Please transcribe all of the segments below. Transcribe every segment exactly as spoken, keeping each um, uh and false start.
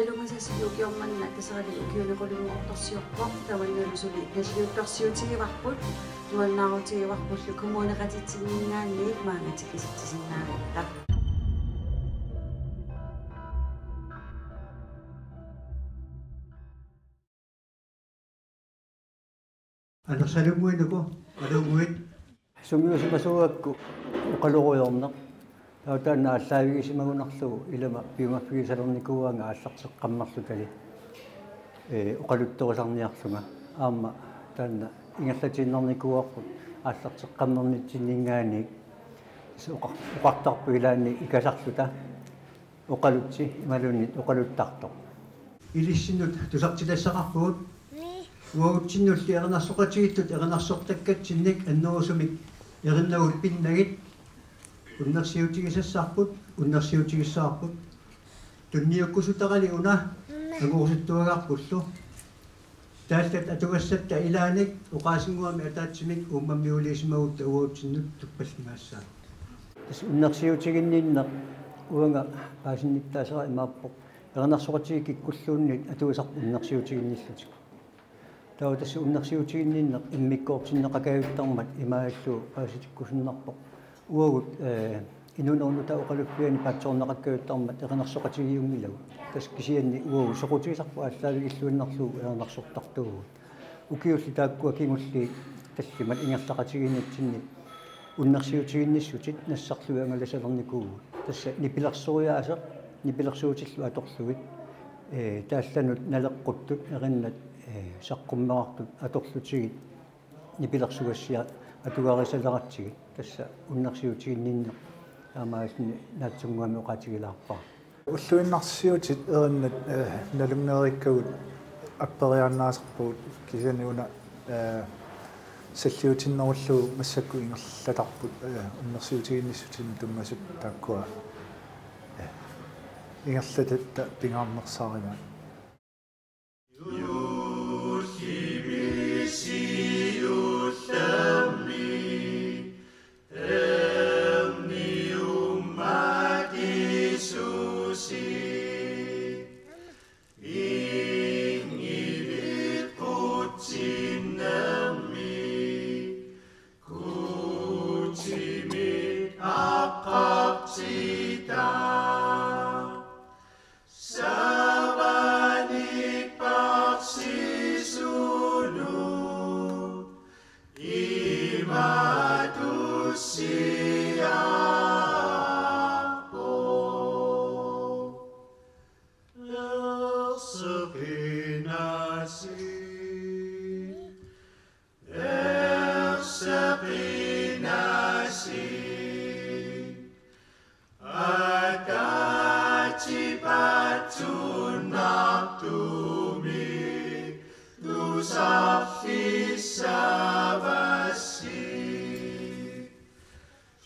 Nalunngisasi ukioq manna Kaserali ukiuni qulinngortorsiorpoq, tamannalu suli nalliuttorsiutigivarput, nuannaarutigivarpullu kommuneqatitsinninngaanniit maanga tikisitsisinnaagatta. Anersalunnguit uku, alunnguit. Sungiusimasuugakku oqalurujoorneq. Taava taanna aallaavigisimagunarlugu ilama piumaffigisalernikuuaanga aallarteqqammerlutali, ee, oqaluttorisarniarlunga. Aamma taanna ingerlatiinnarnikuuarput aallarteqqammernitsinninngaanniit. Tassa oqa-, oqartarput ilaanni ikasarluta. Oqalutsi imaluunniit oqaluttartoq. Ilissinnut tusartitassaqarpugut. Uagutsinnulli erinarsoqatigiittut erinarsortakkatsinnik annerusumik erinnagut pinnagit unnersiutigisassarput, unnersiutigissavarput. Tunniukkusutarali una angorusuttuagarpullu. Taallat atugassatta ilaannik oqaasinnguamik ataatsimik uummammiuliisimagutta uagutsinnut tuppallimaassaaq. Tassa unnersiutiginninneq uanga paasinnittaasera imaappoq, erinarsoqatigiit kikkulluunniit atuisarput unnersiutiginnillutik. Taava tassa unnersiutiginninneq immikkoortinneqakajuttarmat imaallu paasitikkusunnarpoq. Uagut, ee, inuunerup nutaap oqaluffiani paatsoorneqakkajuttarmat erinarsoqatigiunngilagut. Tassa kisianni uagut soqutigisarput aallaavigilluinnarlugu erinarsortartuuvugut. Ukiulli taakkua kingulliit tallimat ingerlaqatigiinnitsinni unnersiutiginnissutsit nassarlugit angalasalernikuuvugut. Tassa nipilersoriaaseq, nipilersuutillu atorlugit, ee, taallanut naleqquttut erinnat, ee, saqqummerartut atorlutigit nipilersugassiaq atugarisaleratsigu, tassa unnersiutiginninneq taamaalilluni naatsunnguamik oqaatigilaarpara. Ulluinnarsiutit erinnat, eh, nalunngereerikkagut apperiaannaasarpagut kisianni una, eh, salliutinnerullugu massakkut ingerlatarput, eh, unnersiutiginnissutinik tunngasut taakkua, eh, ingerlatatta pingaarnersaarivaat. Juullimi siullermi erniummat Jiisusi, inngilit qutsinnermi qutsimit aqqartitaa. Savanik paarsisunut imatut siaarpoq: Erseqinasi, erseqinasi. Ataatsip patsunnartumik tusarlissavassi.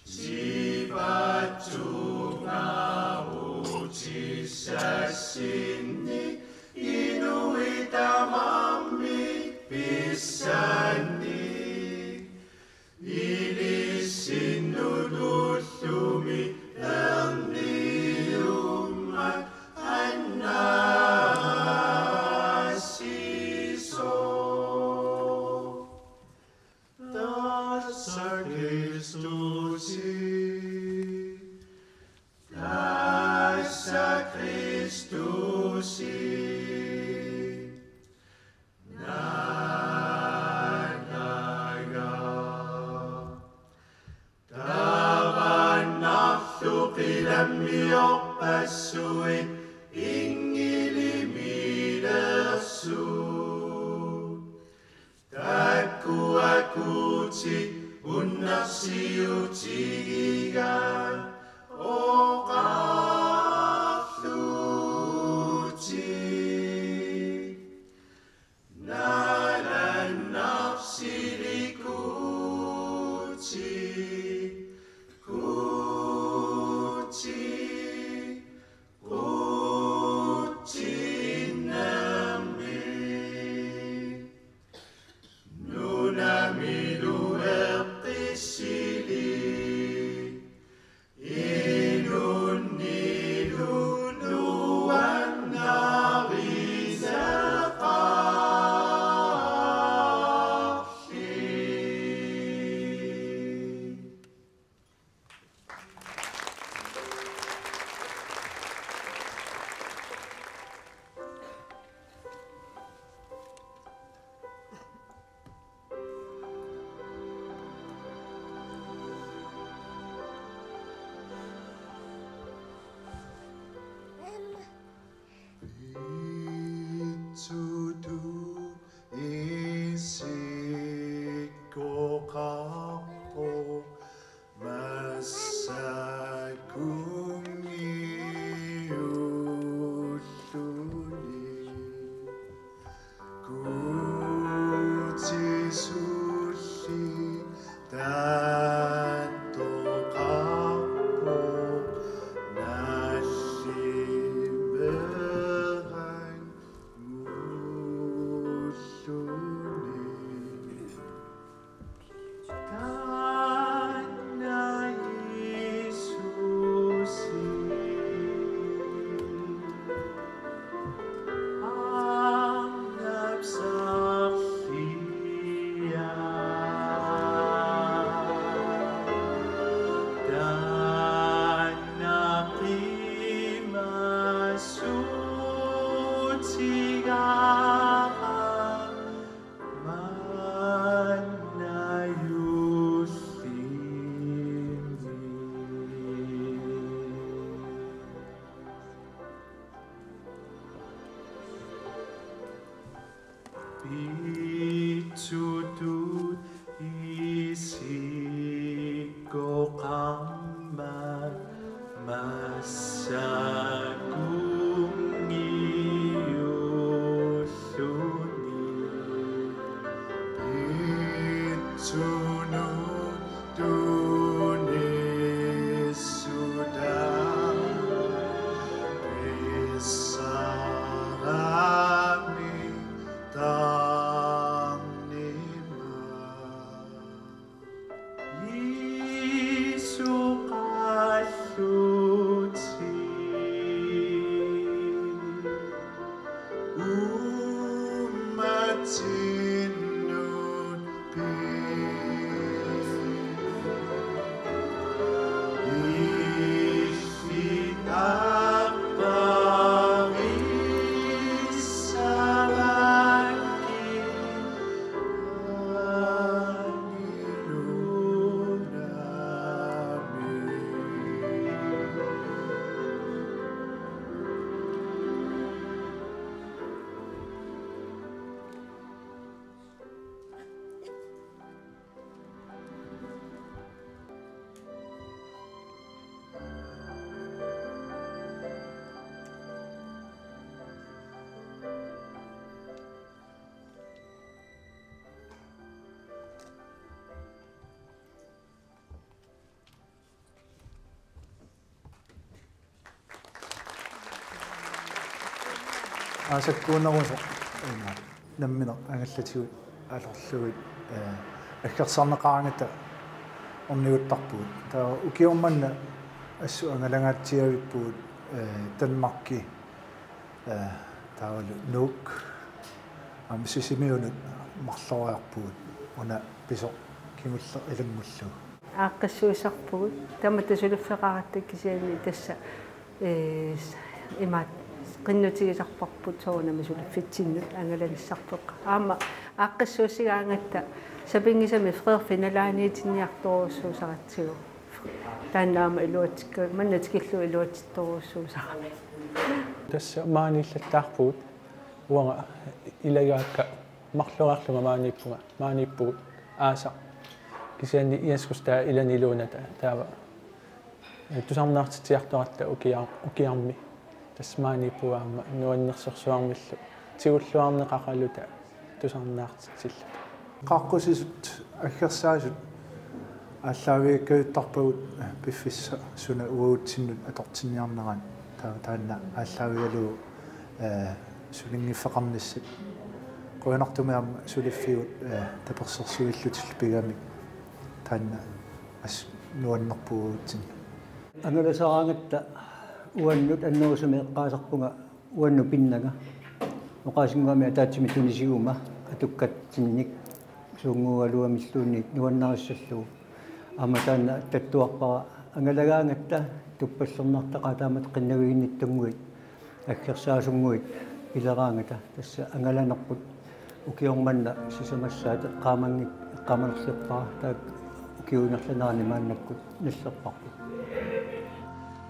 Tipatsunngaarutissassinnik inuit tamarmik pissannik. Ilissinnut ullumi erniummat annaasisoq. Tassa Kristusi, tassa Kristusi. Naalaga. Tavannarlu qilammiorpassuit inngilimmilersut. Taakkua Guutip unnersiutigigaa oqarlutik: Naalannarsilik Guuti, Guuti, qutsinnermi. Nunamilu eqqissili. Ungiulluni Guutisulli taattoqarpoq nallimeranngulluni. Taanna Jiisusi arnap sarlia. Taanna qimassutigara manna jullimi. Pitsutut isikkoqarmat massakkungiulluni. Pitsunut tunissutaq pissarami tarnima. Jiisu qallutit uummatinnut pii. Illit aappariissavakkit aani nunami. Aasakkuunerusoq, ima, nammineq angallatigut atorlugit, eh, aggersarneqaraangatta orniguttarpugut. Taava ukioq manna assut angalangaatsiarpugut, eh, Danmarki, eh, taavalu Nuuk, aamma Sisimiunut marloriarpugut, una pisoq kingulleq ilanngullugu. Aaqqissuussisarpugut, tamatta suliffeqaratta kisianni tassa, ee, imaat, qinnutigisarparput soorunami suliffitsinnut angalanissarput. Aamma aaqqissuussigaangatta sapinngisamik freerfik nalaaniitinniartorujussuusaratsigu. Taanna aamma iluatsikka, manna tikillugu iluatsittorujussuusarami. Tassa maaniillattaarpugut, uanga ilagaakka marloriarlunga maaniippunga, maaniippugut aasaq. Kisianni Jens Gustav ilaniluunata taava, eh, tusarnaartitsiartoratta ukiar-, ukiarmi. Tassa maaniippunga aamma nuannersorsuarmillu tigulluarneqaraluta tusarnaartitsilluta. Qaaqqusisut aggersaasut aallaavigakkajuttarpagut piffissaq suna uagutsinnut atortinniarneraat, taava taanna aallaavigalugu, eh, sulinngiffeqarnissat. Qujanartumik aamma suliffigut, eh, tapersersuillutillu pigamik, taanna assut nuannerpoq uagutsinnut. Angalasaraangatta uannut annerusumik eqqaasarpunga uannut pinnanga. Oqaasinnguamik ataatsimik tunisiguma atukkatsinnik suunnguugaluamilluunniit nuannarissallugu. Aamma taanna tattuarpara angalagaangatta tuppallernartaqaat taamatut qinnaviginnittunnguit aggersaasunnguit pileraangata, tassa angalanerput ukioq manna sisamassaat eqqaamanngik-, eqqaamanerlerpara, taakku ukiup ingerlanerani maannakkut nallerparput.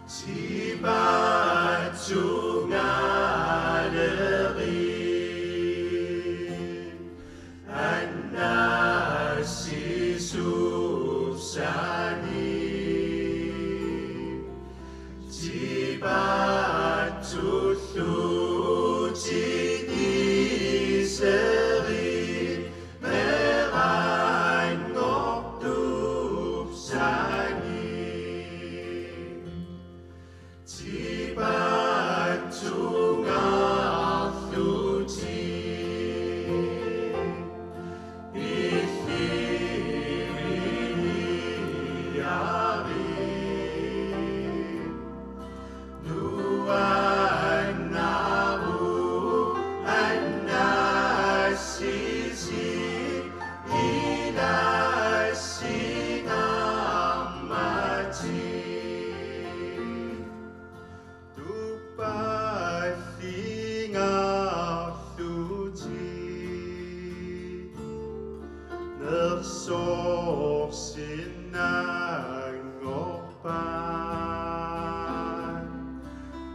Tipaatsunngaalerit annassisussani.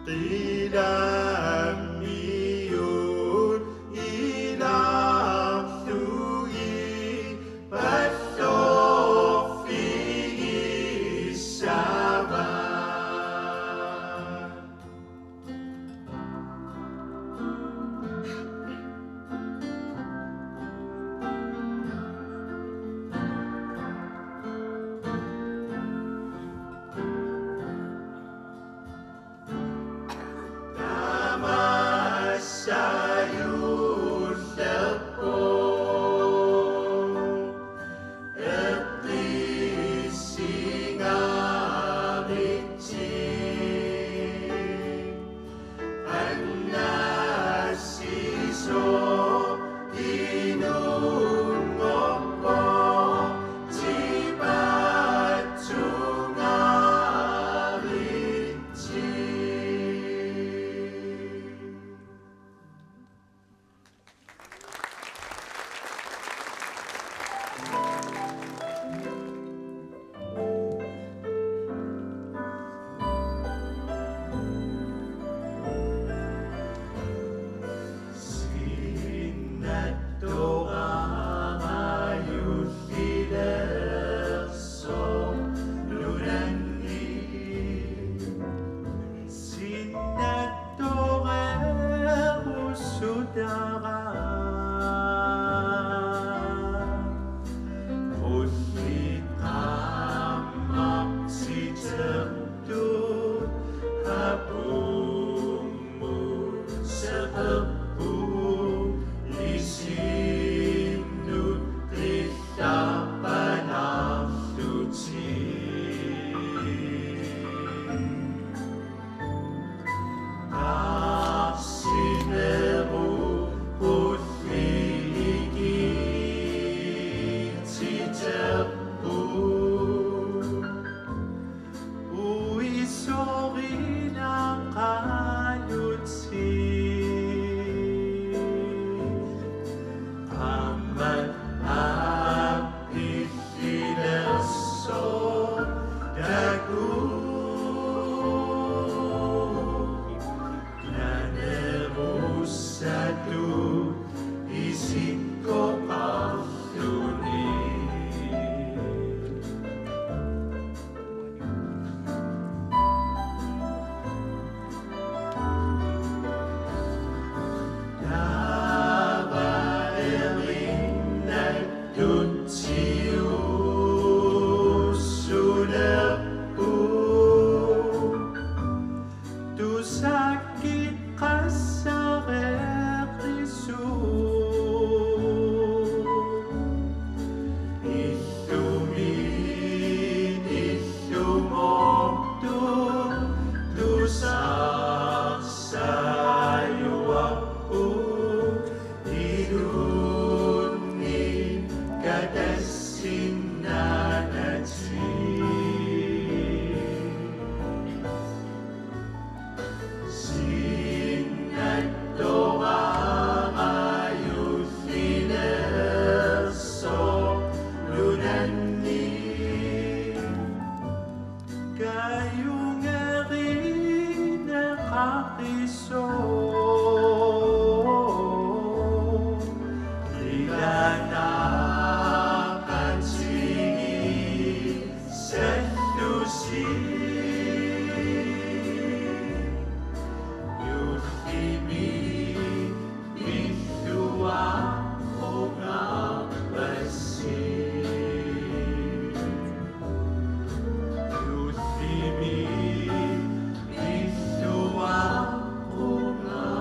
Ilamiut ilaarlugit pallorfigissavaat. Tamassaajullerpoq eqqissinngaarlutik. Sinnattoraarajullilersoq nunanni. Sinnattorerussutara. Qulliit qaammarsitertut apummut seqerpugut isinnut qillarpalaarlutik. Qarsinerup qulliit ikiitsiterput uisorinaqalutik. Qaammat aappillilersoq takuuk. Nanerussatut isikkoqarluni. Taava erinnattut siussulerput. Tusakkit qassareqisut. Illumiit illumortut tusarsaajuarput ilunni katassinnaanatik. Sinnattoraarajullilersoq nunanni. Kajungerineqaqisoq ilanaaqatigiissallusi. Jullimi pilluaqqungaarpassi. Jullimi pilluaqqungaarpassi.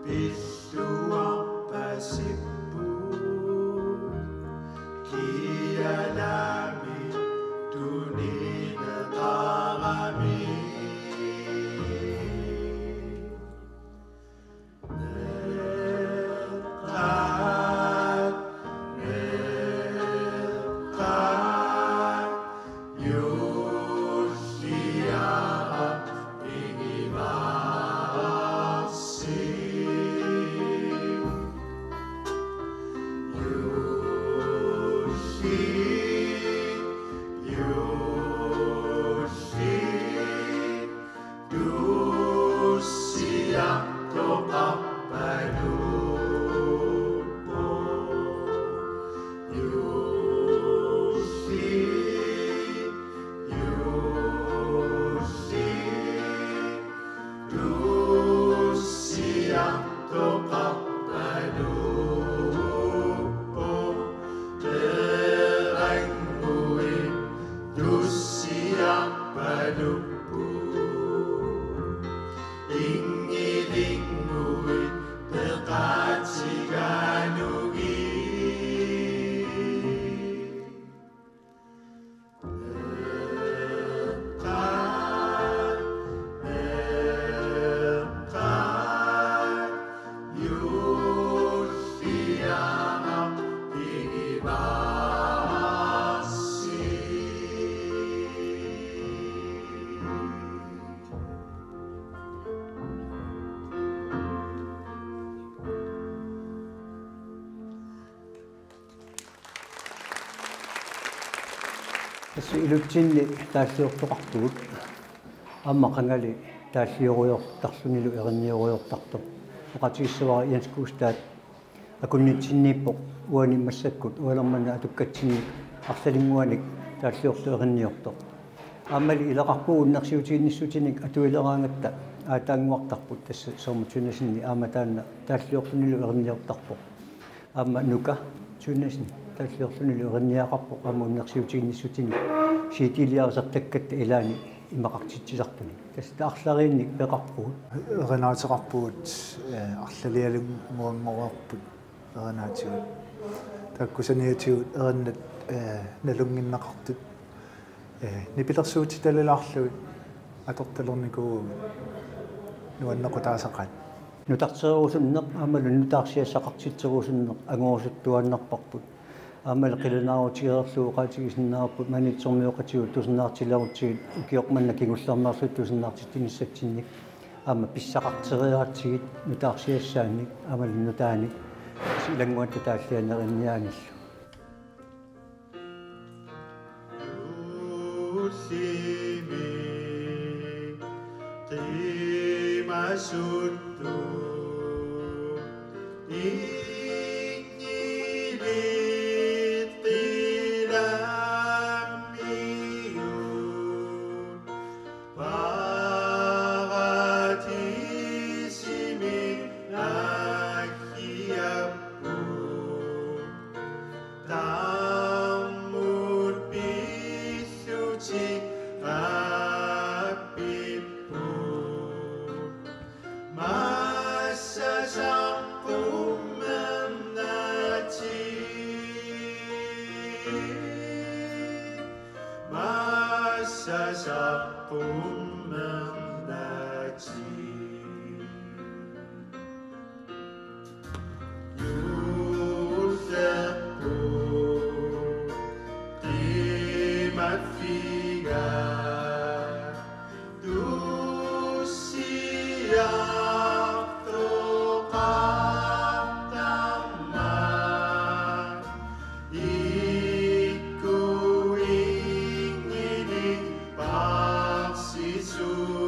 Illuarpasippoq kialami tunineqarami. Meeqqat, meeqqat, juulliaraq pigivarsi. Juulli, juulli, tussiartoqarpaluppoq. Juulli, juulli, tussiartoqarpaluppoq. Peerannguit tussiarpaluppoq. Inngilinnguit peqatigalugit. Meeqqat, meeqqat, juulliaraq pigivarsi. Tassa ilutsinni taalliortoqarpugut. Aamma qangali taalliorujortarlunilu erinniorujortartoq. Oqaatigissavara Jens Kuustaa akunnitsinniippoq uani massakkut Ujalermanna atukkatsinni arlalinnguanik taalliortoq erinniortoq. Aammali ilaqarpugut innersuutiginnissutinik atuileraangatta aataannguartarput, tassa Soormut Tønnesen aamma taanna taalliorlunilu erinniortarpoq. Aamma Nuka Tønnesen taalliorlunilu erinniaqarpoq aamma innersuutiginnissutinik C D-liarisartakkatta ilaanni imaqartitsisartunik. Tassa arlariinnik peqarpugut. Erinaateqarpugut, eh, arlalialunnguanngorput erinaatigut. Taakku saniatigut erinnat, eh, nalunnginnaqartut, eh, nipilersuutitalilaarlugit atortalernikuuvugut nuannequtaasaqaat. Nutartererusunneq aammalu nutaarsiassaqartitserusunneq angorusuttuaannarparput. Aammali qilanaarutigereerlugu oqaatigisinnaavarput Maniitsormiuoqatigut tusarnaartilerutsigit ukioq manna kingullermeerluta tusarnaartitsinissatsinnik. Aamma pissaqartereeratsigit nutaarsiassaannik aammalu nutaanik, tassa ilannguatta taallianik erinniaanillu. Juullimi qiimasuttut inngiliiqqilaammigut paradisimi naahiapput. Tammut pillutik aappipput. Massakkut qummernaatsik. Massakkut qummernaatsik. Juullerput qiimaffiga tussiartoqartarmat. Ikkuinngili parsisut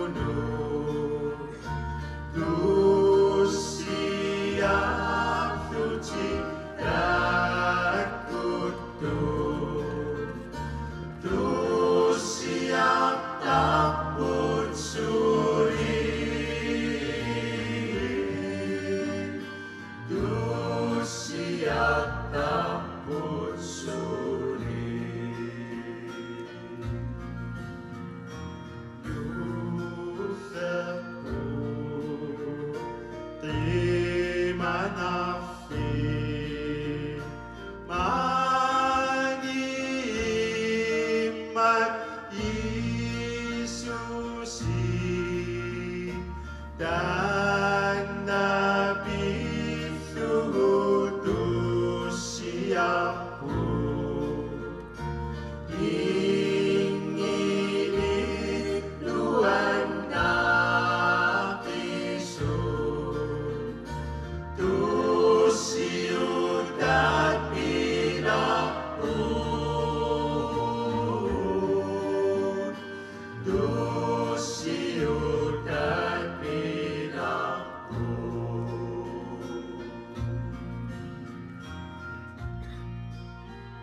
Anarfi maanngimmat Jiisusi, taanna pillugu tussiarput. Inngilillu annaaqisut tussiutat pilaarput, tussiutat pilaarput.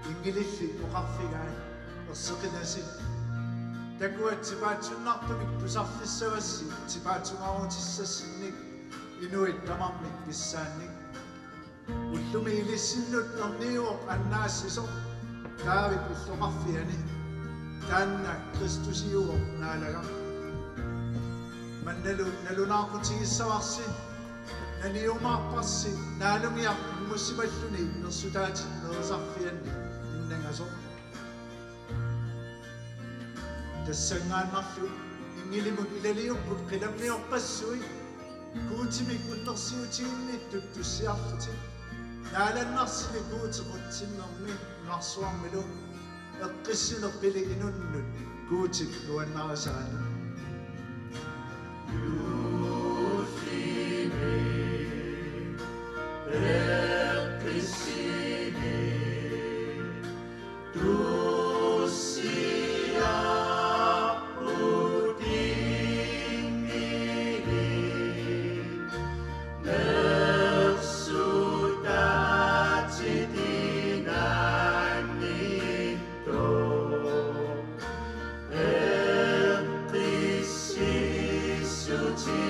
Inngililli oqarfigai: Erseqinasi. Takuat tipaatsunnartumik tusarfissavassi tipaatsunngaarutissassinnik inuit tamarmik pissaannik. Ullumi ilissinnut erniuvoq annaassisoq Daavip illoqarfiani, taanna Kristusiuvoq Naalagaq. Mannalu nalunaaqutigissavassi, naniumaarpassi naalungiaq immussimalluni nersutaatit nerisarfianni innangasoq. Tassanngaannarlu inngilimut ilaliupput qilammiorpassuit Guutimik unnersiutiginnittut tussiarlutik. Naalannarsili Guuti qutsinnermi nunarsuarmilu, eqqissineq qili inunnut Guutip nuannarisaanut. Juullimi eqqissili tussiarput inngili nersutaatit inaanniittoq, eqqississutit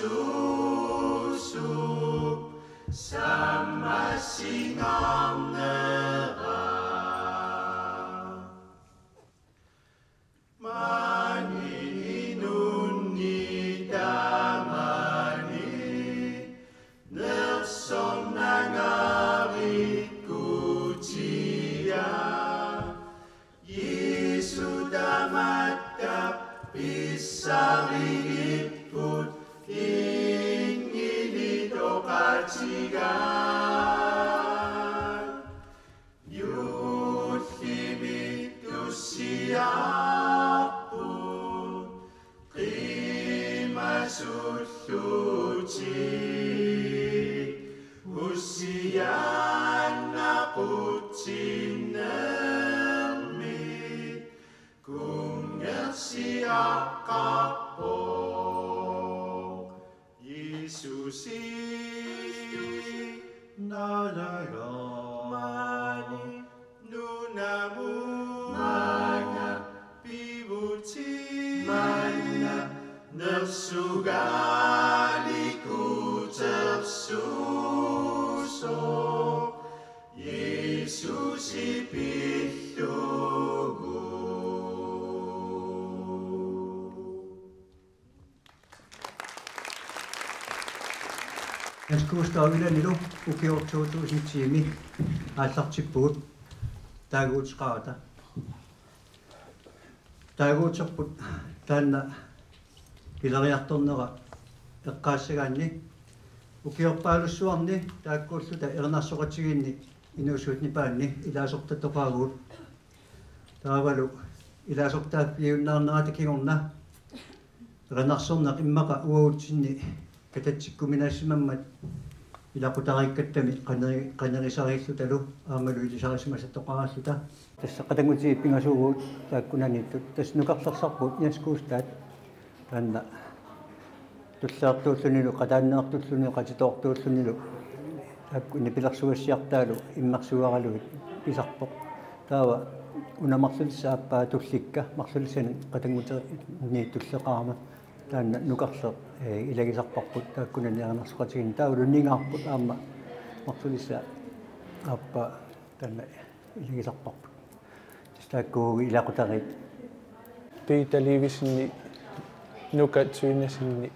Suusup sammasingaarnera. Maani inunni tamani nersornangaarikkutia. Jiisut tamatta pissarigipput inngilitoqatigaat. Juullimi tussiarput qimasullutik usiaannaqutsinnermit kunngersiaqqarpoq. Jiisusi nalaga maani nunamut maanga pivutit maanga nersugaarikutersuusoq Jiisusi pillugu. Jens Gustav ilanilu ukioq to tusind ti-mi aallartippugut taaguuteqarata. Taaguuterput taanna pileriartornera eqqaassagaanni ukiorpaalussuarni taakkuulluta erinarsoqatigiinni inuusuttunik nipaanni ilaasortattoqaagut. Taavalu ilaasortaaffigiunnaarnerata kingorna erinarsorneq immaqa uagutsinni katatsikkuminaassimammat ilaqutariikkattami qaneri-, qanerisariillutalu aammalu ilisarisimasattoqaraalluta. Tassa qatanngutigiit pingasuugut taakkunaniittut. Tassa nukarlersarput Jens Gustav taanna tulliartuullunilu, qataanneertuullunilu, qatitoortuullunilu, taakku nipilersugassiartaalu immersugaralugit pisarpoq. Taava una marlulissap aappaa tullikka, marlulissanik qatanngutigiinni tulleqarama taanna nukarleq, eh, ilagisarparput taakkunani erinarsoqatigiinni. Taavalu ningaarput aamma marlulissap aappaa taanna ilagisarparput. Tassa taakku ilaqutariit. Peter Levisenip nuka tyvesinni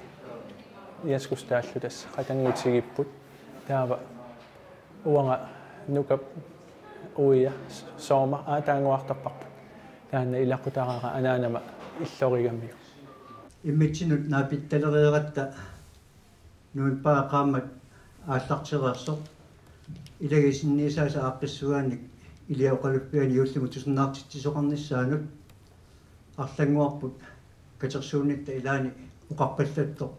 Jens Gustavillu tassa qatanngutigiipput. Taava uanga nukap uia Sooma aataanguartarparput. Taanna ilaqutariara anaanama illorigamiuk. Immitsinnut naapittaleriaratta novembarip qaammat aallartereersoq ilagisinniisaasa aaqqissugaannik ilia oqaluffiani juullimut tusarnaartitsisoqarnissaanut arlannguarput katersuunnitta ilaani oqarpallattoq: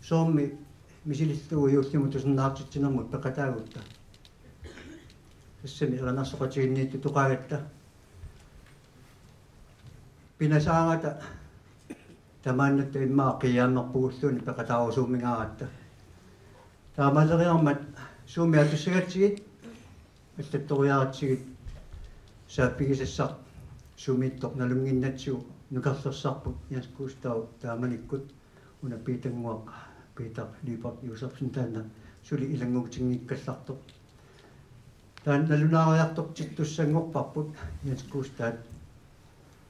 Soormi misilillugu juullimut tusarnaartitsinermut peqataagutta? Tassami erinarsoqatigiinniittoqaagatta. Pinasaagata tamaannatta immaqa qiiaammerpugulluunniit peqataarusuumigaaratta. Taamaaleriarmat suumi atussagatsigit, allattoriaratsigit saaffigisassaq sumiittoq nalunnginnatsigu nukarlersarput Jens Gustav taamanikkut una Peternnguaq, Peter Lyberth Josefsen, taanna suli ilanngutinngikkallartoq. Taanna nalunaariartortittussanngorparput Jens Gustav.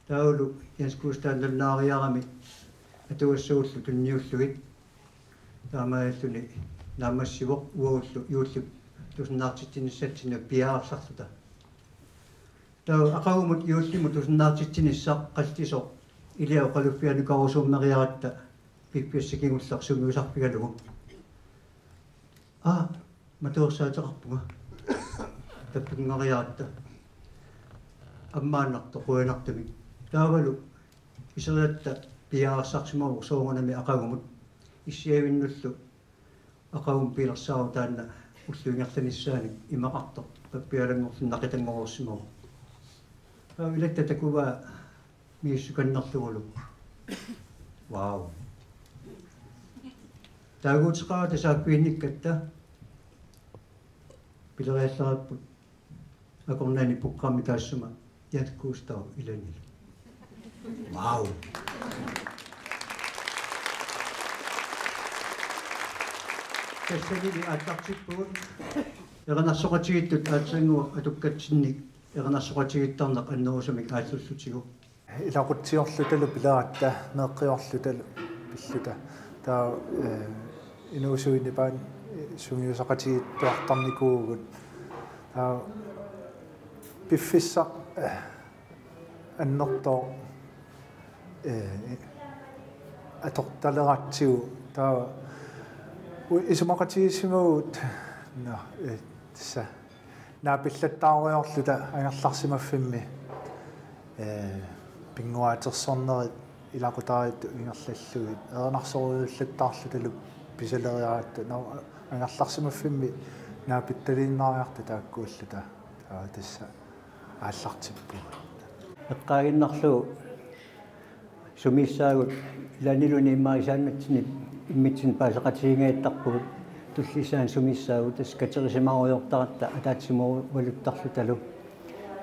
Taavalu Jens Gustav nalunaariarami atugassagullu tunniullugit. Taamaalilluni naammassivoq uagullu juullip tusarnaartitsinissatsinnut piaarsarluta. Taava aqagumut juullimut tusarnaartitsinissaq qallisoq ilia oqaluffianukarusuummeriaratta piffiassaq kingulleq sungiusarfigalugu. Aa, matuersaateqarpunga. Tappingariaratta. Ammaannartoq qujanartumik. Taavalu iseriatta piaarsarsimavoq soorunami aqagumut. Issiavinnullu aqagumut pilersaarut taanna ullup ingerlanissaanik imaqartoq pappialanngorluni naqitanngorsimavoq. Taava ilatta takuvaa misissukannerlugulu. Wow. Taaguuteqarata saaffiginnikkatta pileriallaripput akornanni programmi taassuma Jens Gustav ilanilu. Wow. Tassanilu aallartippugut erinarsoqatigiittut aatsaannguaq atukkatsinni erinarsoqatigiittarneq annerusumik aallullutigu. Ilaqutsiorlutalu pileratta, meeqqiorlutalu pilluta. Taava, eh, inuusuit nipaat, eh, sungiusaqatigiittuartarnikuuvugut. Taava piffissaq, eh, annertooq, eh, atortaleratsigu. Taava u-, isumaqatigiissimavugut, nå, eh, tassa naapillattaarujoorluta angerlarsimaffimmi, eh, pinnguaatersornerit ilaqutariittut ingerlallugit erinarsorujullattaarlutalu pisaleriaratta, nå, angerlarsimaffimmi naapittaliinnariarta taakkuulluta. Taava tassa aallartippugut. Eqqaaginnarlugu sumiissaagut ilaanniluunniit immaqa isaannatsinnit immitsinnut paasaqatiginngiattarpugut, tullissaani sumiissaagut tassa katerisimarujoortaratta ataatsimooraluttarlutalu.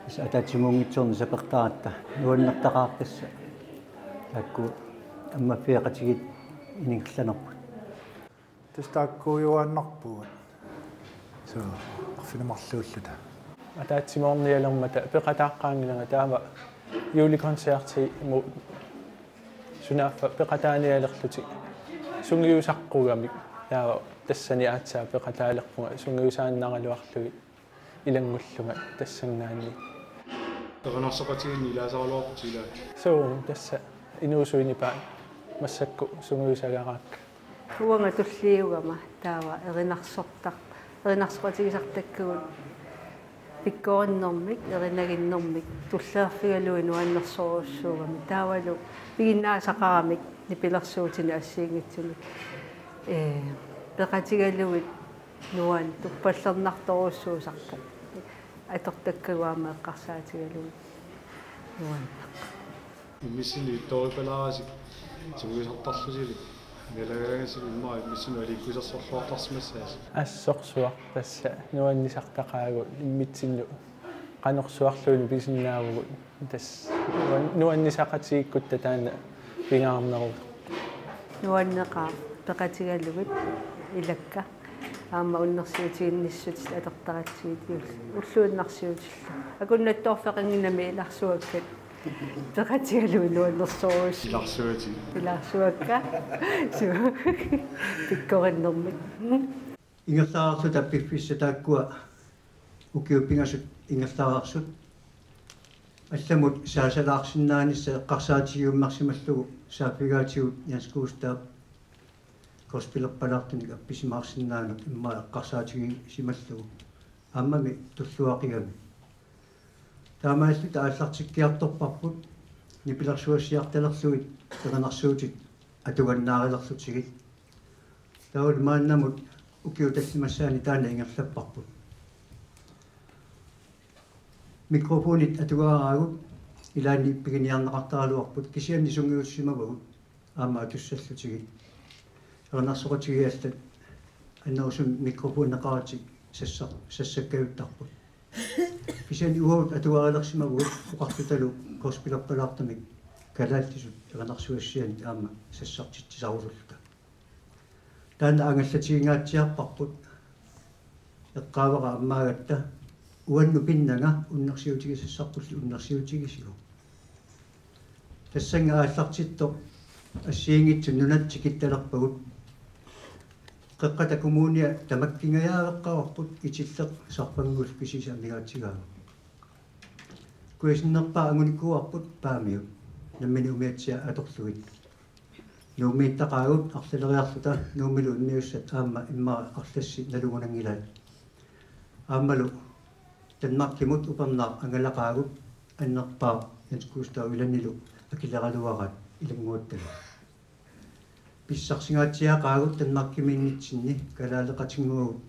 Tassa ataatsimoornitsorneq sapertaratta nuannertaqaaqqissaaq taakku ammaffigeqatigiit ingerlanerput. Tassa taakkuujuaannarpugut. Suu, arfineq-marluulluta. Ataatsimoornialermata peqataaqqaanngilanga taava julekoncertimut sunaaffa peqataanialerlutik sungiusaqqugamik. Taava tassani aatsaat peqataalerpunga sungiusaannaraluarlugit ilanngullunga tassanngaanniit. Erinarsoqatigiinneq ilaasaraluarputit ilaat? Suu, tassa inuusuit nipaat massakkut sungiusagaraakka. Uanga tulliugama taava erinarsortar-, erinarsoqatigisartakkagut pikkorinnermik, erinaginnermik tulliorfigalugit nuannersorujussuugami. Taavalu piginnaasaqaramik nipilersuutinik assigiinngitsunik, eh, peqatigalugit nuann-, tuppallernartorujussuusarpoq. Atortakkagut aamma eqqarsaatigalugit nuanneq. Immissinnut ittooripalaarassi sungiusartarlusi. Nalagaangassi immaqa immissinnut aliikkusersorluartarsimassaasi. Assorsuaq tassa nuannisartaqaagut immitsinnut qanorsuarluunniit pisinnaavugut. Tassa nuan-, nuannisaqatigiikkutta taanna pingaarneruvoq. Nuanneqaaq peqatigalugit ilakka. Aamma unnersiutiginnissutit atortaratsigit ull-, ulluinnarsiutillu. Akunnattoorfeqannginnami ilarsuakkat. Peqatigalugit nuannersorujussuit. Ilarsuatit. Ilarsuakka. Suu. Pikkorinnermik. Ingerlareersut piffissaq taakkua ukiut pingasut ingerlareersut allamut saasalaarsinnaanissaq eqqarsaatigiummersimallugu saaffigaatigut Jens Gustav gospellerpalaartunik appisimaarsinnaanut immaqa eqqarsaatigisimallugu aammami tulluaqigami. Taamaalilluta aallartikkiartorparput nipilersugassiartalerlugit erinarsuutit atugannaarilerlutigit. Taavalu maannamut ukiut tallimassaanni taanna ingerlapparput. Mikrofonit atugaaraagut ilaanni ippiginiarneqartaraluarput kisianni sungiussimavagut aamma atussallutigit. Erinarsoqatigiit allat annerusumik mikrofoneqaratik sassaq-, sassakkajuttarput. Kisianni uagut atugaarilersimavugut oqartutalu gospellerpalaartumik kalaallisut erinarsugassianit aamma sassartitsisarusulluta. Taanna angallatigingaatsiarparput eqqaavara ammaagatta uannut pinnanga unnersiutigisassarpullu unnersiutigisigu. Tassannga aallartittoq assigiinngitsut nunat tikittalerpagut. Qeqqata Kommunia tamakkingajaaveqqavarput Itilleq Sarfannguullu kisiisa amigaatigaavoq. Kujasinnerpaaq angunikuuarput Paamiut nammineq umiatsiaq atorlugit. Nuummiittaqaagut arlaleriarluta Nuummilu immiussat aamma immaqa arlassi nalugunanngilaat. Aammalu Danmarkimut upernaaq angalaqaagut annerpaaq Jens Gustav Ylanilu akileraluaraat ilannguattalu. Pissarsingaatsiaqaagut Danmarkimiinnitsinni kalaaleqatinnguagut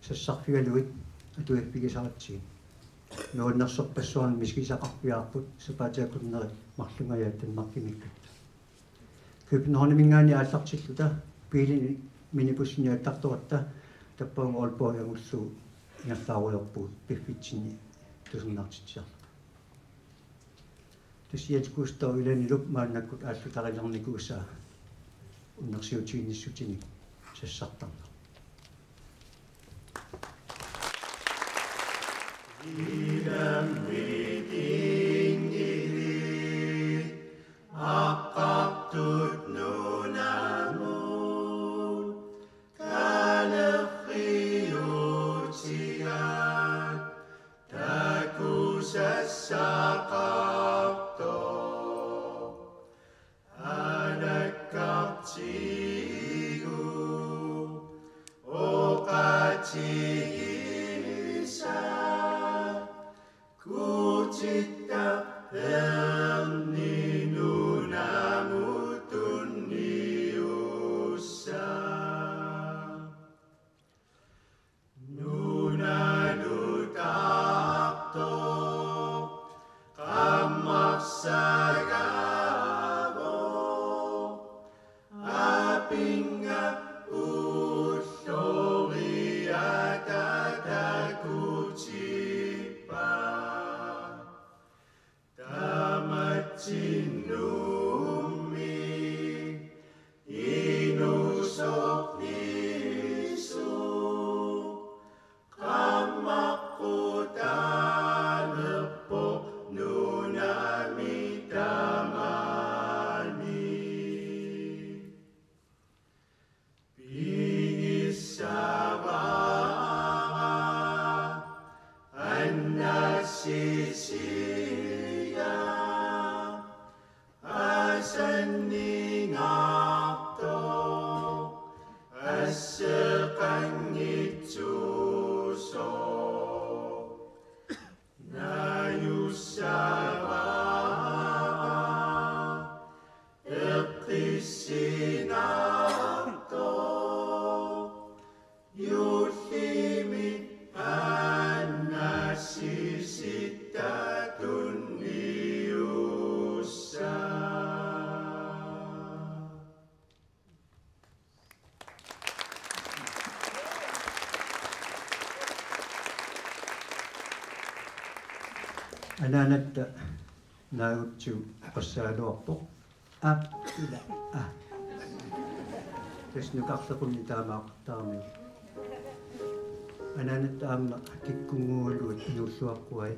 sassarfigalugit atuiffigisaratsigit. Nuannersorpassuarnik misigisaqarfigaarput sapaatip akunneri marlungajaat Danmarkimiikkatta. Københavniminngaanniit aallartilluta biilini minibussini attartoratta tappavunga Aalborg angullugu ingerlaarujoorpugut piffitsinni tusernartitsiarluta. Tassa Jens Gustav Ylanilup maannakkut aalluterilernikuusaa unnersiutiginnissutinik sassartarneq. Ilammit inngili aqqartut nunamut kalerriutigaat takusassaqartoq. Alakkartigu oqatigisa kutitta erni nunamut tunniussaq. Nunalutaartoq qammarsagaavoq apinnga ulloriata takutippa. Tamatsinnummi inuusoq niisuq qammaqqutaalerpoq nunami tamani. Pigissavara annassisiaq asanningaartoq asseqanngitsuusoq. Najussavara eqqissinartoq juullimit annassisitta tunniussaq. Anaanatta naagutsigu oqassagaluarpoq. A, ila, a. Tassa nukarlequnni taamaaqattaarnigu. Anaanatta aamma kikkunngualuit nuulluaqquai.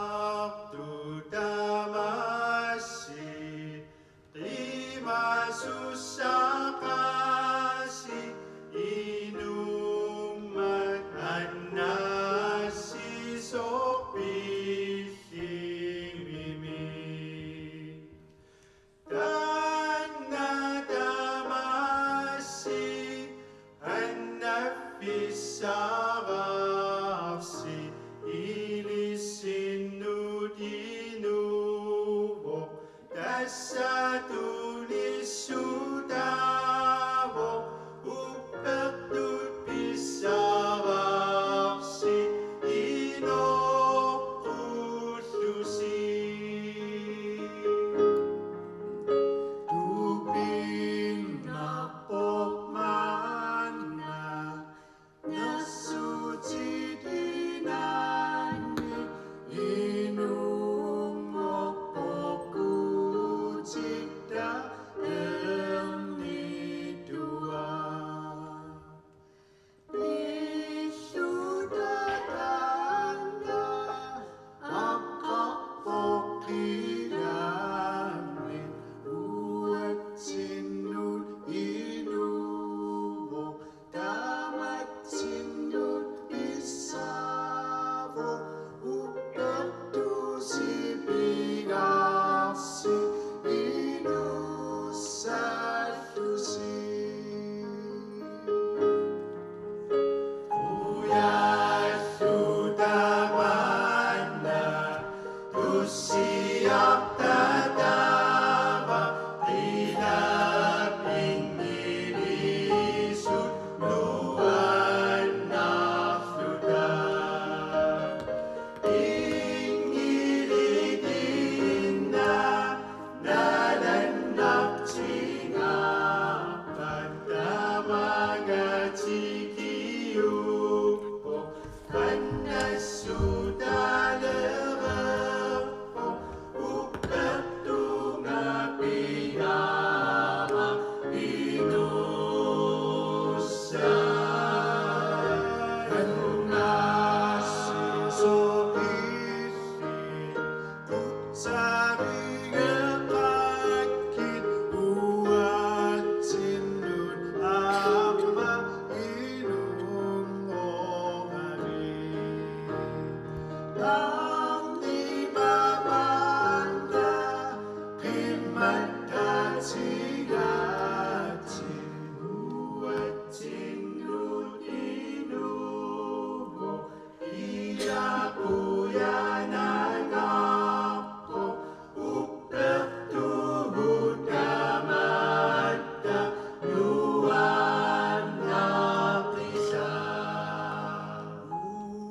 Tusartut tamassi qimasussaqassi inummut annassisoq pillimimmi. Taanna tamassi annaffissararsi ilissinnut inuuvoq, tassa tunissutaavoq uppertut pissararsi inoqqullusi. Tupinnarpoq maanna nassutit inanni inummorpoq kutitta ernitua. Pilluta taanna aqqarpoq ilaanni uatsinnut inuuvoq, tamatsinnut pissaavoq uppertusi pigaarsi inussallusi. Ujalluta maanna tussiartataava qilap inngilisut nuannarluta. Inngilitinna nalannartingaarpat tamanna tikiuppoq, qannassutalererpoq Saarigeqakkit uatsinnut aamma inunngorami. Taarnimavaa qimattatigaatsigu uatsinnut inuuvoq. Ila qujanarpoq uppertugut tamatta nuannaartisaa.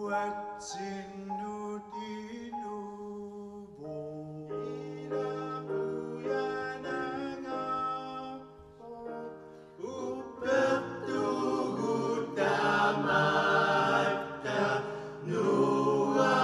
Uatsinnut inuuvoq. Ila qujanarpoq uppertugut tamatta nuannaartisaa.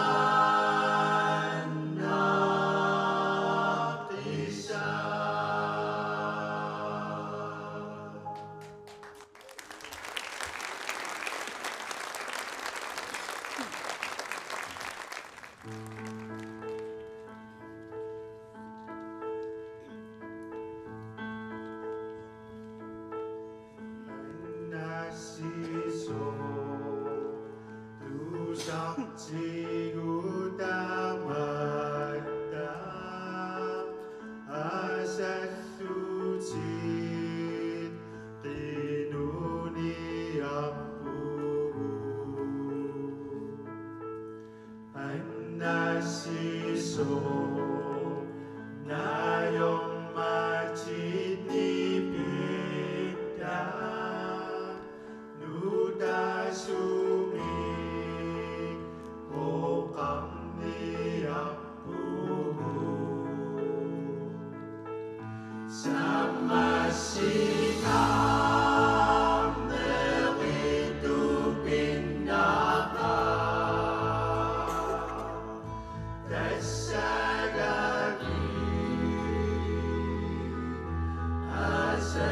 Annassisoq tusartigut tamatta asallutit qinuniarpugut. Annassisoq najormatit nipitta nutaasumik oqarniarpugut. Sammassigaarnerit tupinnaqaaq. Tassagami asannittoq.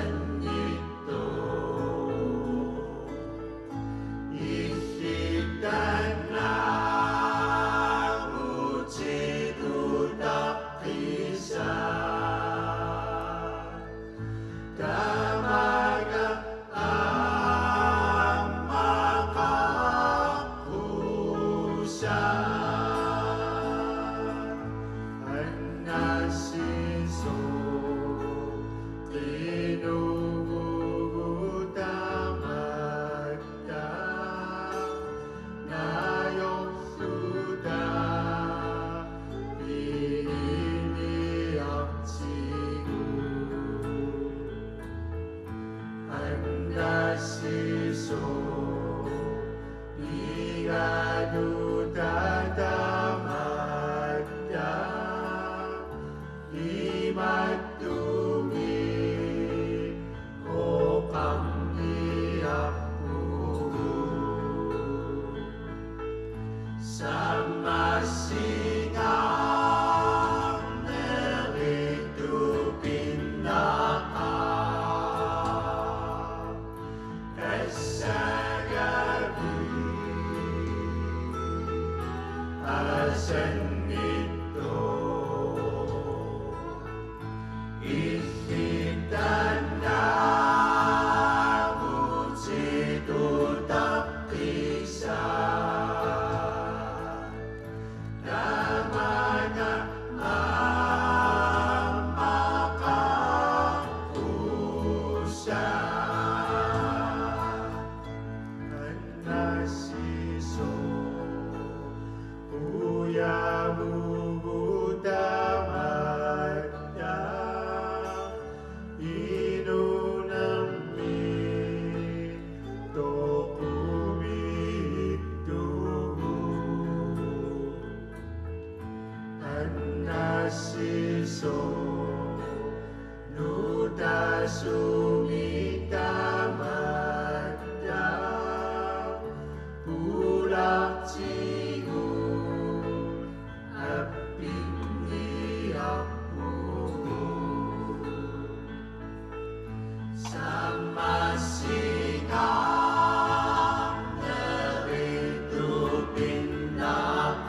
Illit taanna utitutaqqisaa. Tamaga aamma qaqqusaa. Annassisoq qinuvugut tamatta najorluta piiniartigut. Annassisoq igaluta tamatta imattumik oqarniarpugut. Sammassigaarnerit tupinnaqaaq. Tassagami asannittoq. Illit taanna utitutaqqisaa. Tamaga aamma qaqqusaa. Annassisoq qujavugut tamatta inuunermi toqumiittugut. Annassisoq nutaasumik tamatta pulartigut appinniarpugut. Sammassigaarnerit tupinnaqaaq.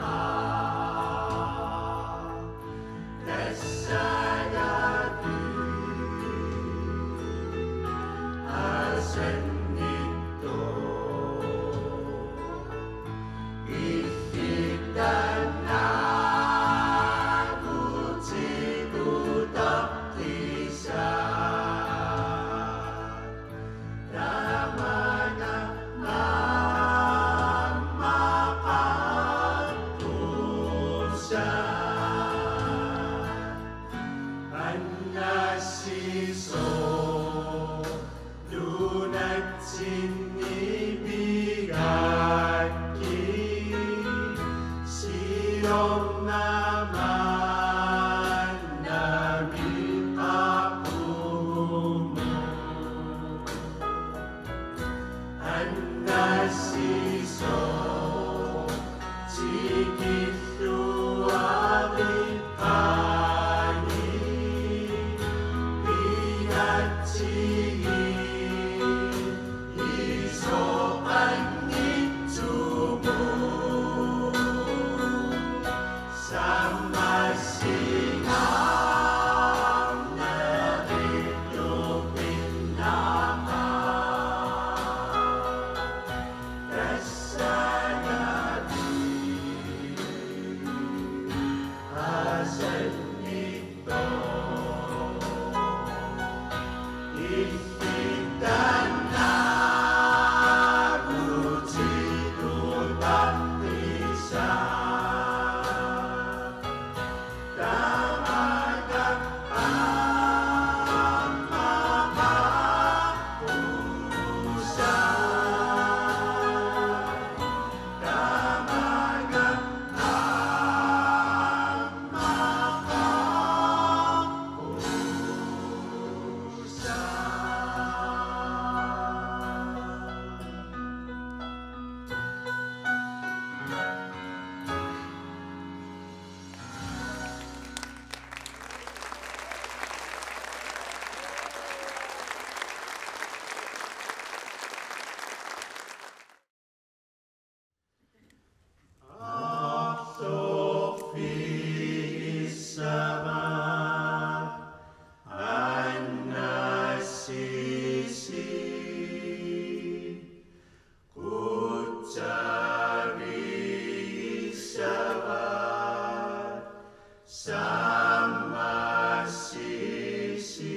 Sammassisi.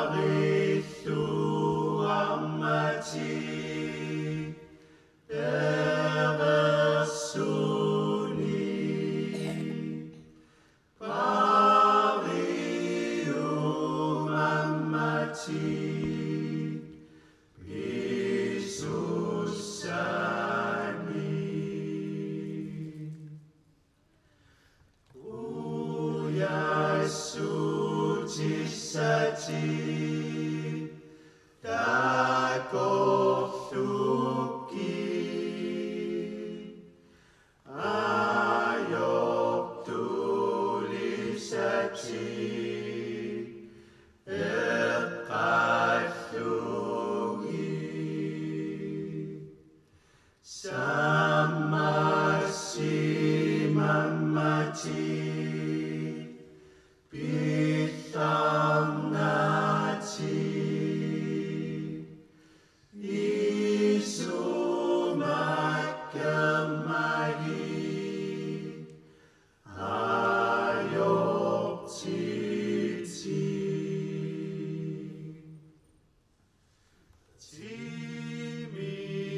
Parillu ammati perersuni. Parium ammati pisussani. Ujassutissati takorluki. Ajortulisati eqqallugi. Sammassimammati pillarnati. Isumakkermagi ajortitsi.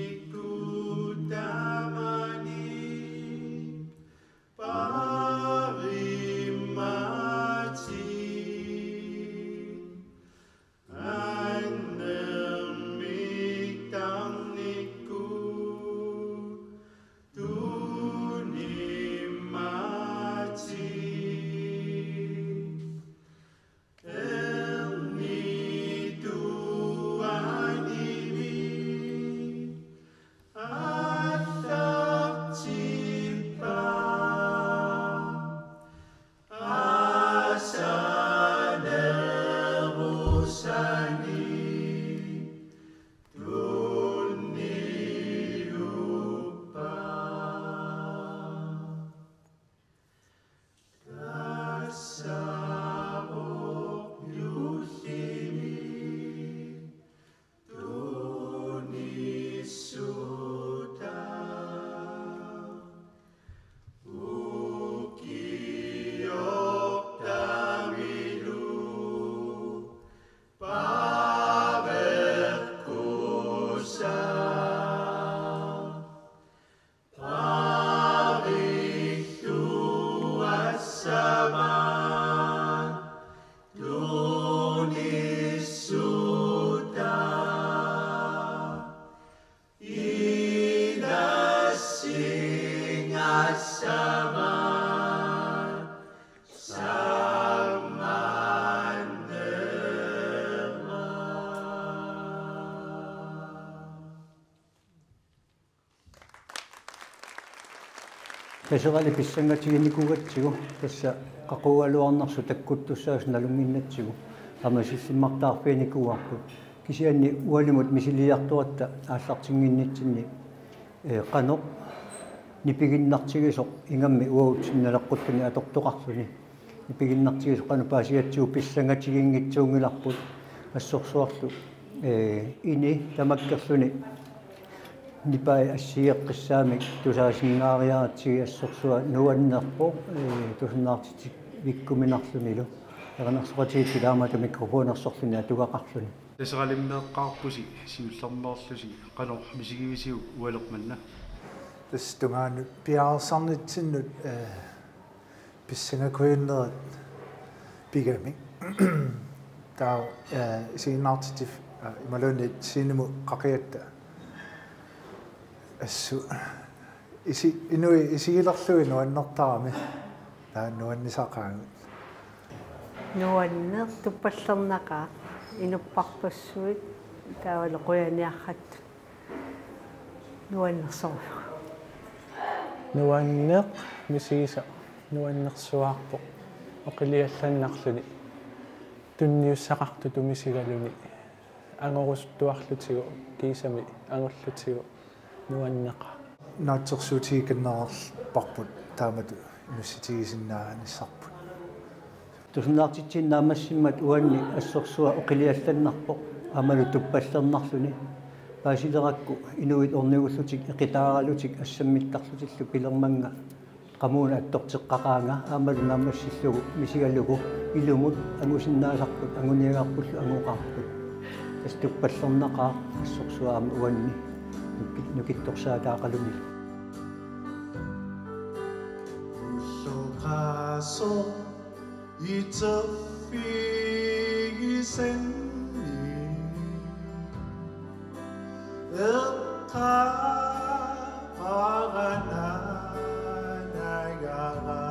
Timikkut tamani parimmati. Annermik tarnikkut tunimmati. Ernituanimi allartippa. Asalerusani tunniuppa. Tassa juullimi tunissutaq. Ukioq taamilu paveqqusa. Parillu assama tunissutaq. Ilassinngassama sammannerma. Taseralik pissangatiginikuugatsigu tassa qaqugugaluarnersut takkuttussaasut nalunnginnatsigu aamma sillimmartaarfiginikuuarput. Kisianni ualimut misiliartoratta aallartinnginnitsinni, ee, qanoq nipiginnartigisoq ingammik uagut sinnaaleqquttuni atortoqarluni. Nipiginnartigisoq qanoq paasigatsigu pissangatiginngitsuunngilarput assorsuarlu, ee, ini tamakkerluni nipai assigeqqissaamik tusaasinnaariaratsigit assorsuaq nuannerpoq, ee, tusarnaartitsivikkuminarlunilu. Erinarsoqatigiit ilaamata mikrofonersorluni atugaqarluni. Taseralimmeeqqaarpusi siullermeerlusi qanoq misigivisiuk ualeq manna? Tassa tungaanut piareersarnitsinnut, ee, pissangakujunnerit pigamik. Taava, ee, isiginnaartitsif-, ee, imaluunniit scenemut qaqigatta. Assut. Isi-, inuit isigilerlugit nuannertarami. Taava nuannisaqaagut. Nuanneq tuppallernaqaaq, inuppassuit taavalu qujaniarrattut. Nuannersorujuk. Nuanneq misigisoq nuannersuarpoq oqiliallannarluni tunniussaqartutut misigaluni angorusuttuarlutigu kiisami angullutigu nuanneqaaq. Naatsorsuutigikannerarparput taamatut inussutigisinnaanissarput. Tusarnaartitsineq naammassimmat uanni assorsuaq oqiliallannarpoq aammalu tuppallernarluni. Paasilerakku inuit ornigullutik eqitaaralutik assammittarlutillu pilermannga qamuuna attorteqqaqaanga aammalu naammassillugu misigalugu ilumut angusinnaasarput anguniagarpullu angoqarput. Tassa tuppallernaqaaq assorsuaq aamma uanni nukki-, nukittorsaataaqaluni. Ulloqaasoq iterfigisanni eqqaavarananagara.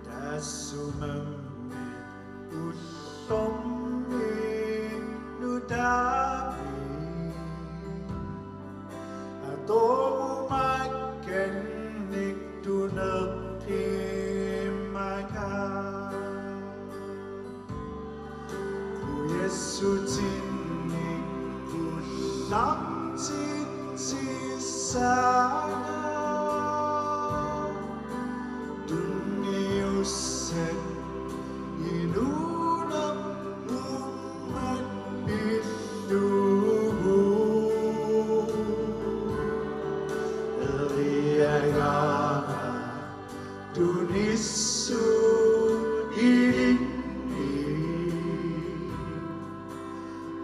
Tassumammit ullormi nutaami atorumakkannik tuneqqimmaga. Kujassutinnik ullartitsissaanga tunniussat inuuneq uummat pillugu. Eriagara tunissut ilinni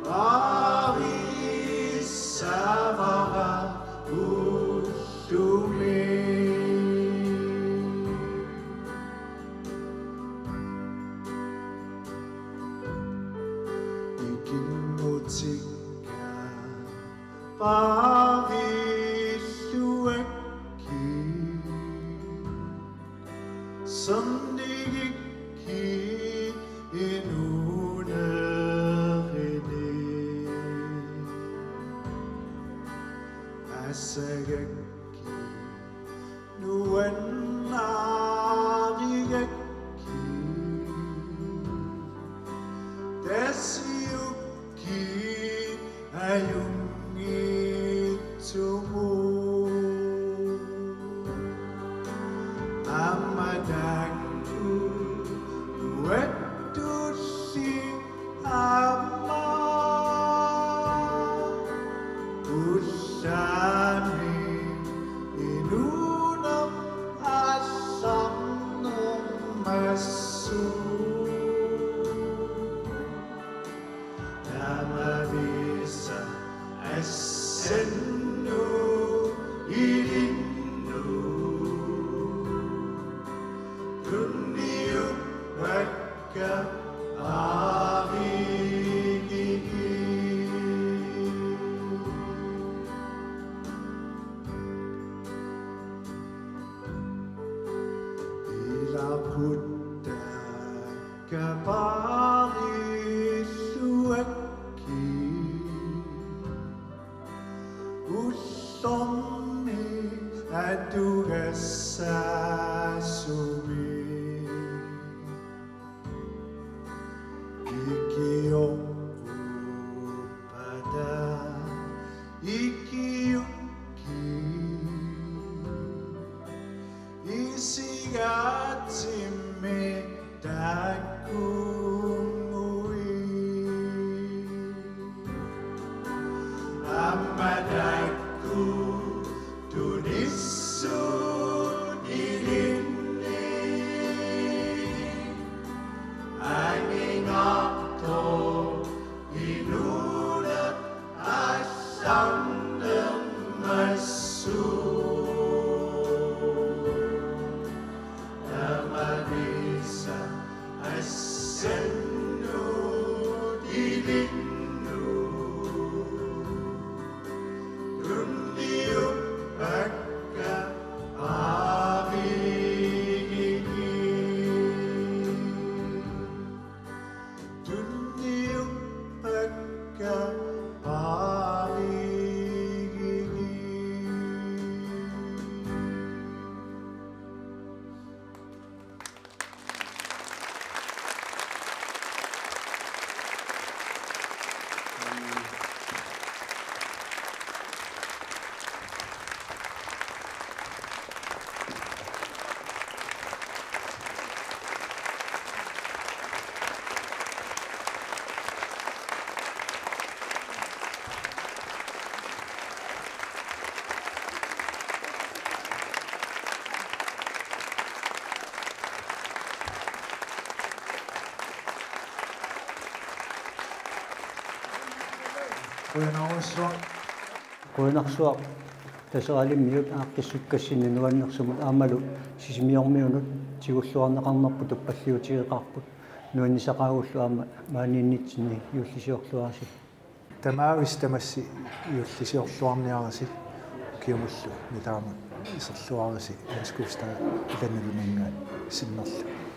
paarissavara ullumi. Ikinngutiga paarilluakkit, sernigikkit inuunerini. Asagakkit nuannarigakkit, tasiukkit ajunngitsumut. Aamma taakku uattulli aamma ullami inuuneq allarnermassuuvoq. Tamavisa assannut ilinnut tunniuppakka paarigigit. Ilaquttakka paarilluakkit ullormi atugassaasumik. Ikioqquppata ikiukkit isigaatsimmi taakkunnguit. Aamma taakku tunissut ilinni angingaartoq inuuneq allarnermassuuvoq. Tamavisa assannut ilinnut tunniuppakka paarigigit. Tunniuppakka paarigigit. Qujanarsuaq. Qujanarsuaq Taseralimmiut aaqqissukkassinni nuannersumut aammalu Sisimiormiunut tigulluarneqarnerput tuppalliutigeqaarput nuannisaqaagullu aamma maaniinnitsinni juullisiorluarisi. Tamaavisa tamassi juullisiorluarniarisi ukiumullu nutaamut iserluarisi Hans Gustav Lennelminngaanniit sinnerlugu.